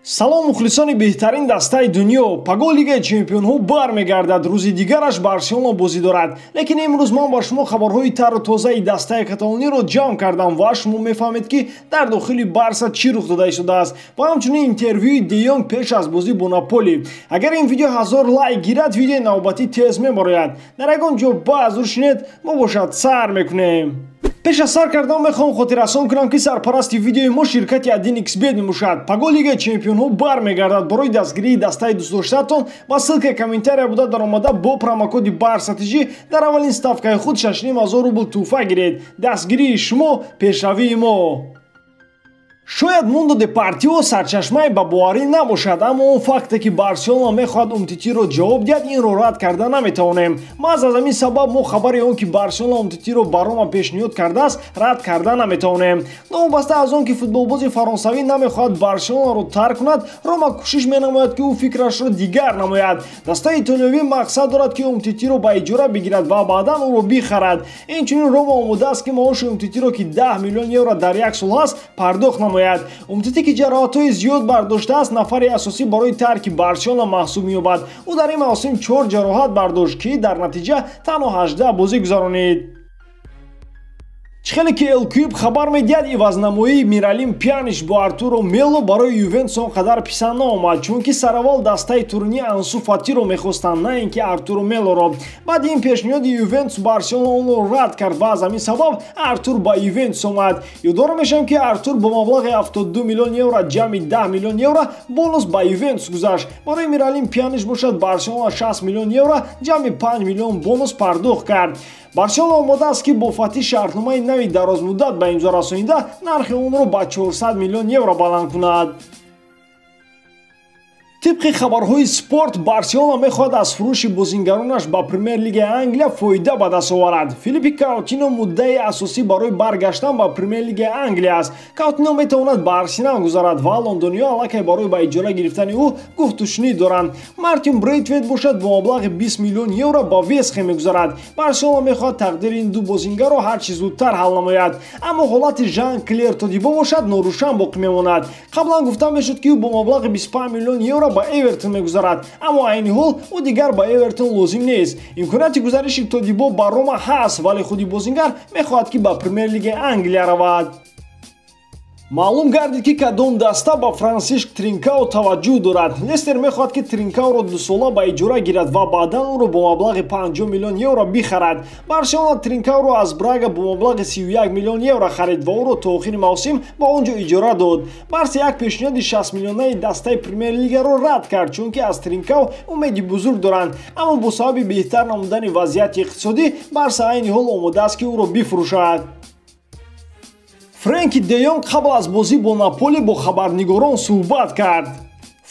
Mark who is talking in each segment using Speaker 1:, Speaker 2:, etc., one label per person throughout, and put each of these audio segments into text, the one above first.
Speaker 1: Салом мухлисони беҳтарин дастаи дунё. Паго Лигаи чемпионҳо бармегардад. Рӯзи дигараш Барселона бозӣ дорад. Лекин имрӯз ман ба шумо хабарҳои тару тозаи дастаи каталониро ҷамъ кардам ва шумо мефаҳмед, ки дар дохили Барса чӣ рух дода истодааст ва ҳамчунин интервюи Де Йонг пеш аз бозӣ бо Наполи. Агар ин видео 1000 лайк гирад, видеои навбатӣ тез мебарояд. Дар ягон ҷо баъзур шинед, мо бошад сар мекунем. Пеш аз сар кардан мехоҳам хотиррасон кунам, ки сарпарасти видеои мо ширкати 1xBet мебошад. Паго Лигаи чемпионҳо бармегардад. Барои дастгирии дастаи дӯстдоштаатон ба ссылка и комментария буда даромада бо промокоди БАРСАТЖ дар аввалин ставкаи худ 6500 рубл тӯҳфа гиред. Дастгирии шумо пешравии мо. Шояд Мундо Депортиво сарчашмаи ба боварӣ набошад, аммо он факте, ки Барселона мехоҳад Умтитиро ҷавоб диҳад, инро рад карда наметавонем. Маҳз аз ҳамин сабаб мо хабари он, ки Барселона Умтитиро ба Рома пешниҳод кардааст, рад карда наметавонем. Новобаста аз он, ки футболбози фаронсавӣ намехоҳад Барселонаро тарк кунад, Рома кӯшиш менамояд, ки ӯ фикрашро дигар намояд. Дастаи итолиёвӣ мақсад дорад, ки Умтитиро ба иҷора бигирад ва баъдан ӯро бихарад. Инчунин Рома омода аст, ки маоши Умтитиро, ки 10 миллион евро дар як сол ҳаст, пардохт намояд. Умтити, ки ҷароҳатҳои зиёд бардоштааст, нафари асосӣ барои тарки Барселона маҳсуб меёбад. Ӯ дар ин мавсим 4 ҷароҳат бардошт, ки дар натиҷа танҳо 18 бозӣ гузаронид. Чӣ хеле ки L'Equipe хабар медиҳад, ивазнамоии Миралим Пьяниш бо Артуро Мело барои Ювентус он қадар писанд наомад, чунки сараввал дастаи Турини Ансу Фатиро мехостанд, на ин ки Артуро Мелоро. Баъди ин пешниҳоди Ювентус Барселона онро рад кард ва аз ҳамин сабаб Артур ба Ювентус омад. Ёдовар мешавем, ки Артур бо маблағи 72 миллион евро ҷамъи 10 миллион евро бонус ба Ювентус гузашт. Барои Миралим Пьяниш бошад, Барселона 60 миллион евро ҷамъи 5 миллион бонус пардохт кард. Барселона омода аст, ки бо Фати шартномаи нави дарозмуддат ба имзо расонида, нархи онро ба 400 миллион евро баланд кунад. Тибқи хабарҳои Спорт, Барселона мехоҳад аз фурӯши бозингаронаш ба Премер-лигаи Англия фоида ба даст оварад. Филиппи Каутино муддаи асосӣ барои баргаштан ба Премер-лигаи Англия аст. Каутино метавонад ба Арсенал гузарад ва лондониҳо аллакай барои ба иҷора гирифтани ӯ гуфтушунид доранд. Мартин Брейтвейт бошад, бо маблағи 20 миллион евро ба Вест Хем мегузарад. Барселона мехоҳад тақдири ин ду бозингарро ҳарчи зудтар ҳал намояд. Аммо ҳолати Жан Клер Тодибо бошад, норӯшан боқӣ мемонад. Қаблан гуфта мешуд, ки ӯ бо маблағи 25 миллион евро ба Эвертон мегузарад, аммо айни ҳол ӯ дигар ба Эвертон лозим нест. Имконияти гузариши Тодибо ба Рома ҳаст, вале худи бозингар мехоҳад, ки ба Премер-лигаи Англия равад. Маълум гардид, ки кадом даста ба Франсишк Тринкао таваҷҷӯҳ дорад. Лестер мехоҳад, ки Тринкаоро дусола ба иҷора гирад ва баъдан ӯро бо маблағи 50 миллион евро бихарад. Барселона Тринкаоро аз Брага бо маблағи 31 миллион евро харид ва ӯро то охири мавсим ба он ҷо иҷора дод. Барса як пешниҳоди 60 миллионаи дастаи Премер-лигаро рад кард, чунки аз Тринкао умеди бузург доранд. Аммо бо сабаби беҳтар намудани вазъияти иқтисодӣ, Барса айни ҳол омода аст, ки ӯро бифурӯшад. Френки Де Йонг қабл аз бозӣ бо Наполи бо хабарнигорон суҳбат кард.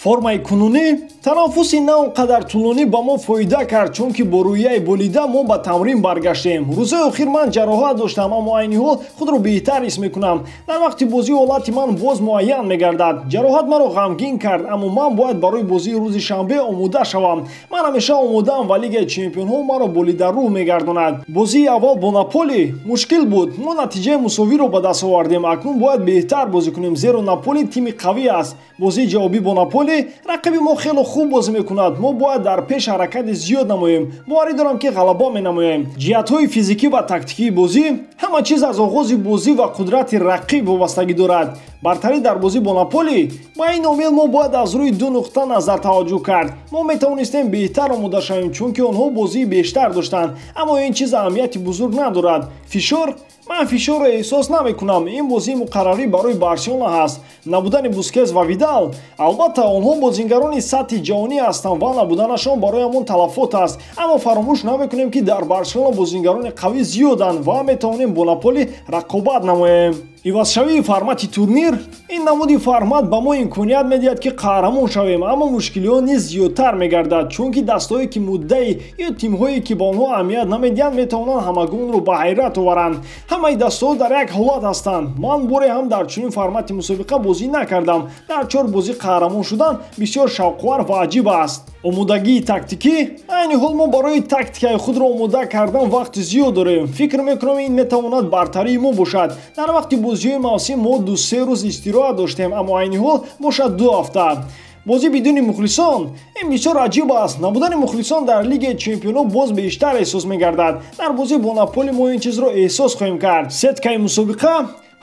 Speaker 1: Формаи кунунӣ: танаффуси на он қадар тӯлонӣ ба мо фоида кард, чунки бо рӯҳияи болида мо ба тамрин баргаштем. Рӯзҳои охир ман ҷароҳат доштам, аммо айни ҳол худро беҳтар ҳис мекунам. Дар вақти бозӣ ҳолати ман боз муайян мегардад. Ҷароҳат маро ғамгин кард, аммо ман бояд барои бозии рӯзи шанбе омода шавам. Ман ҳамеша омодаам ва Лигаи чемпионҳо маро болидаррӯҳ мегардонад. Бозии аввал бо Наполи мушкил буд. Мо натиҷаи мусовиро ба даст овардем. Акнун бояд беҳтар бозӣ кунем, зеро Наполи тими қавӣ аст. Бозии ҷавобӣ бо Наполи: рақиби мо хеле хуб бозӣ мекунад. Мо бояд дар пеш ҳаракати зиёд намоем. Боварӣ дорам, ки ғалаба менамоем. Ҷиҳатҳои физикӣ ва тактикии бозӣ: ҳама чиз аз оғози бозӣ ва қудрати рақиб вобастагӣ дорад. Бартарӣ дар бозӣ бо Наполи: ба ин омил мо бояд аз рӯи ду нуқта назар таваҷҷӯҳ кард. Мо метавонистем беҳтар омода шавем, чунки онҳо бозии бештар доштанд, аммо ин чиз аҳамияти бузург надорад. Фишор: ман фишорро эҳсос намекунам. Ин бозии муқаррарӣ барои Барселона ҳаст. Набудани Бускес ва Видал: албатта, онҳо бозингарони сатҳи ҷаҳонӣ ҳастанд ва набуданашон бароямон талафот аст, аммо фаромӯш намекунем, ки дар Барселона бозингарони қавӣ зиёданд ва метавонем бо Наполи рақобат намоем. Ивазшавии формати турнир: ин намуди формат ба мо имконият медиҳад, ки қаҳрамон шавем, аммо мушкилиҳо низ зиёдтар мегардад, чунки дастҳое, ки муддаи ё тимҳое, ки ба онҳо аҳамият намедиҳанд, метавонанд ҳамагонро ба ҳайрат оваранд. Ҳамаи дастҳо дар як ҳолат ҳастанд. Ман боре ҳам дар чунин формати мусобиқа бозӣ накардам. Дар чор бозӣ қаҳрамон шудан бисёр шавқовар ва аҷиб аст. Омодагии тактикӣ? Айни ҳол мо барои тактикаи худро омода кардан вақти зиёд дорем. Фикр мекунам, ин метавонад бартарии мо бошад. Дар вақти бозиҳои мавсим мо 2-се рӯз истироҳат доштем, аммо айни ҳол бошад 2 ҳафта. Бозӣ бидуни мухлисон? Ин бисёр аҷиб аст. Набудани мухлисон дар Лигаи чемпионҳо боз бештар эҳсос мегардад. Дар бозӣ бо Наполи мо ин чизро эҳсос хоҳем кард. Сеткаи мусобиқа?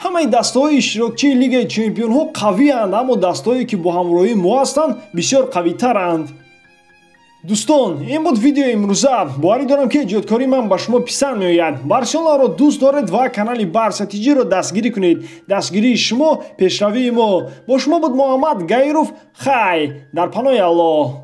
Speaker 1: Ҳамаи дастаҳои иштирокчии Лигаи чемпионҳо қавианд, аммо дастаҳое, ки бо ҳамроҳии мо ҳастанд, бисёр қавитаранд. Дӯстон, ин буд видеои имрӯза. Боварӣ дорам, ки эҷодкории ман ба шумо писанд меояд. Барселонаро дӯст доред ва канали Барса Тиҷиро дастгирӣ кунед. Дастгирии шумо — пешравии мо. Бо шумо буд Муҳаммад Гаиров. Хай, дар паноҳи Аллоҳ.